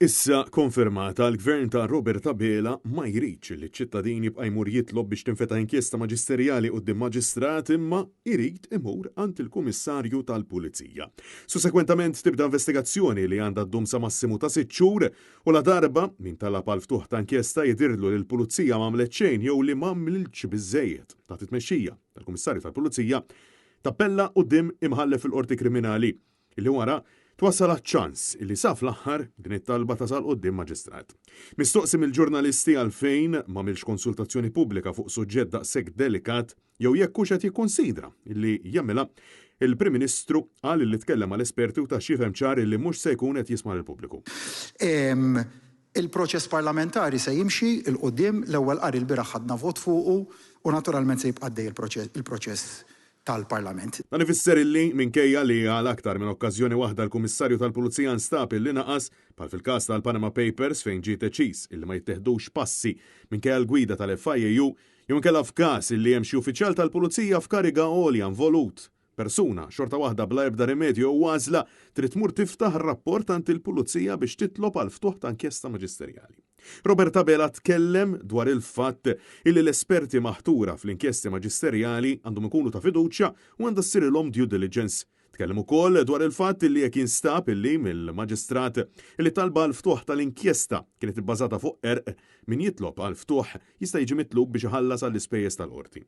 Issa konfermata, l-Gvern ta' Robert Abela ma jridx li ċ-ċittadin jibqa' jmur jitlob biex tinfetaħ inkjesta maġisterjali quddiem maġistrat imma jrid imur għand il-Kummissarju tal-Pulizija. Sussekwentament tibda investigazzjoni li għandha ddum sa massimu ta' sitt xhur u ladarba min talab għall-ftuħ ta' inkjesta jidhirlu li l-Pulizija m'għamlet xejn jew li m'għamliltx biżżejjed taħt it-tmexxija tal-Kummissarju tal-Pulizija tappella quddiem Imħallef fil-Qorti Kriminali li wara twassal għaċ-ċans li sa fl-aħħar din it-talba tasal quddiem maġistrat. Mistoqsi mill-ġurnalisti għalfejn m'għamilx konsultazzjoni pubblika fuq suġġett daqshekk delikat jew jekk hux qed jikkunsidra li jagħmilha, il-Prim Ministru qal li tkellem mal-esperti u ta x'jifhem ċar li mhux se jkun qed jisma' lill-pubbliku. Il-proċess parlamentari se jimxi 'l quddiem, l-ewwel qari lbieraħ ħadna vot fuqu u naturalment se jibqa' għaddej il-proċess tal-Parlament. Dan ifisser illi, minkejja li għal aktar minn okkażjoni waħda l-Kummissarju tal Pulizija nstab illi naqas, bħal fil-każ tal-Panama Papers fejn ġie deċiż illi ma jitteħdux passi minkejja l-gwida tal-FIAU, jew inkella f'każ illi hemm xi uffiċjal tal-Pulizija f'kariga għolja involut, persuna, xorta waħda bla ebda rimedju jew għażla, trid tmur tiftaħ rapport għand il-Pulizija biex titlob għall-ftuħ ta' inkjesta maġisterjali. Robert Abela tkellem dwar il-fatt illi l-esperti maħtura fl-inkjesti maġisterjali għandhom ikunu ta' fiduċja u għandha ssirilhom due diligence. Tkellem ukoll dwar il-fatt illi jekk jinstab illi mill-Maġistrat illi talba għall-ftuħ tal-inkjesta kienet ibbażata fuq qerq, min jitlob għall-ftuħ jista' jiġi mitlub biex iħallas għall-ispejjeż tal-qorti.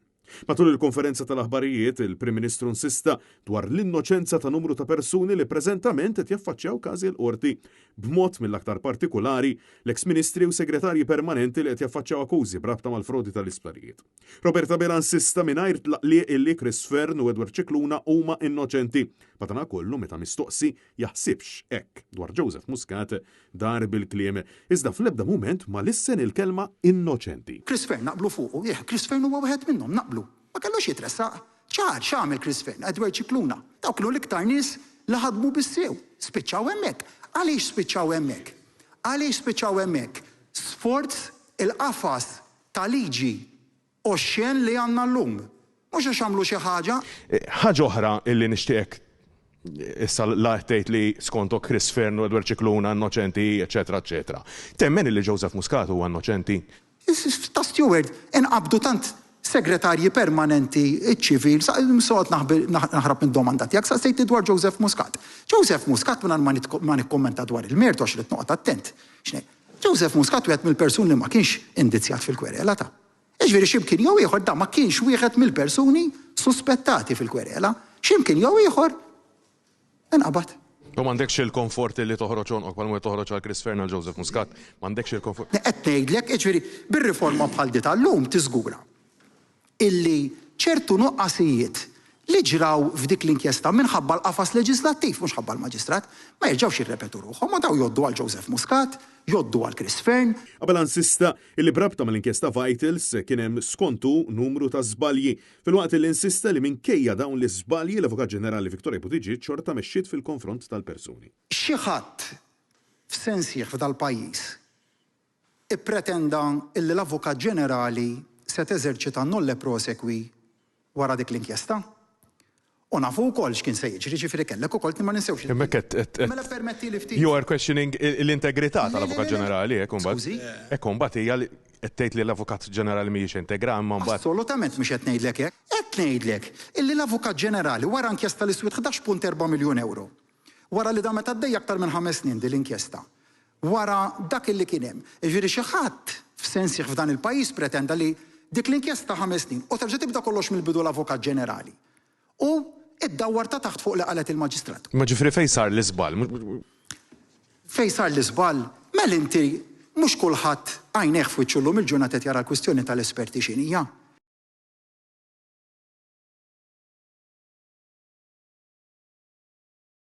Matul il-konferenza tal-aħbarijiet, il-Prim Ministru insista dwar l-innoċenza ta' numru ta' persuni li preżentament qed jaffaċċjaw każi l-qorti, b'mod mill-aktar partikulari l-eks Ministri u Segretarji Permanenti li qed jaffaċċjaw akkużi b'rabta mal-frodi tal-isptarijiet. Robert Abela insista mingħajr tlaqliq illi Chris Fearne u Edward Scicluna huma innoċenti. Madankollu meta mistoqsi jaħsibx hekk dwar Joseph Muscat, dar bil-kliem, iżda fl-ebda mument ma lissen il-kelma innoċenti. Chris Fearne naqblu fuqu, ih, Chris Fearne huwa wieħed minnhom, naqblu. Ma kellux jitressaq. Ċar, x'għamel Chris Fearne, Edward Scicluna. Dawk kienu l-iktar nies li ħadmu bis-sew. Spiċċaw hemmhekk. Għaliex spiċċaw hemmhekk? Għaliex spiċċaw hemmhekk? Sforz il-qafas ta' liġi oxxen li għandna llum. Mhux għax għamlu xi ħaġa. Ħaġa oħra illi nixtieqek issa la qed tgħid li skontok Chris Fearne u Edward Scicluna innoċenti eċċetera eċċetera. Temmen illi Joseph Muscat huwa innoċenti? Ta' Steward inqabdu tant segretarji permanenti ċ-ċivil, noqgħod naħrab mid-domanda tiegħek, saqsejtni dwar Joseph Muscat. Joseph Muscat mingħajr ma nikkummenta dwar il-mertu għax irrid noqgħod attent. Joseph Muscat wieħed mill-persuni li ma kienx indizzjat fil-kwerela ta'. Jiġifieri xi mkien jew ieħor dan ma kienx wieħed mill-persuni suspettati fil-kwerela. Xi mkien jew ieħor inqabad. U m'għandekx il-komfort li toħroġ għonqok bħalma qed toħroġ għal Chris Fearne għal Joseph Muscat. M'għandekx il-komfort. Qed ngħidlek, jiġifieri bir-riforma bħal di tal-lum tiżgura illi ċertu nuqqasijiet li ġraw f'dik l-inkjesta minħabba l-qafas leġiżlattiv, mhux ħabba l-Maġistrat, ma jerġgħux jirrepetu ruħhom u dawn jgħoddu għal Joseph Muscat, jgħoddu għal Chris Fearne. Abela insista illi b'rabta mal-inkjesta Vitals kien hemm skont hu numru ta' żbalji, filwaqt illi insista li minkejja dawn l-iżbalji l-Avukat Ġenerali Victoria Buttigieg xorta mexxiet fil-konfront tal-persuni. Xi ħadd f'sensih f'dal-pajjiż ippretenda illi l-Avukat Ġenerali se teżerċita nolle prosequi wara dik l-inkjesta. U nafu wkoll x'kien se jiġri, ġifieri kellek ukoll, ma ninsewx il- Hemmhekk qed qed Mela ppermettili ftit. You are questioning l-integrità tal-Avukat Ġenerali, hekk imbagħad. Skużi? Hekk imbagħad hija li qed tgħid li l-Avukat Ġenerali mhijiex integra imma mbagħad. Assolutament mhux qed ngħidlek hekk. Qed ngħidlek illi l-Avukat Ġenerali wara inkjesta li swiet 11.4 miljun ewro, wara li damet għaddejja aktar minn ħames snin din l-inkjesta, wara dak illi kien hemm. Jiġifieri xi ħadd f'sensih f'dan il-pajjiż pretenda li dik l-inkjesta ħames snin u terġa' tibda kollox mill-bidu l-Avukat Ġenerali u iddawwar ta' taħt fuq li qalet il-Maġistrat. Imma ġifieri fejn sar l-iżball? Fejn sar l-iżball? Mela inti mhux kulħadd għajnejh f'wiċċu llum il-ġurnata qed jara l-kwistjoni tal-esperti x'inhija.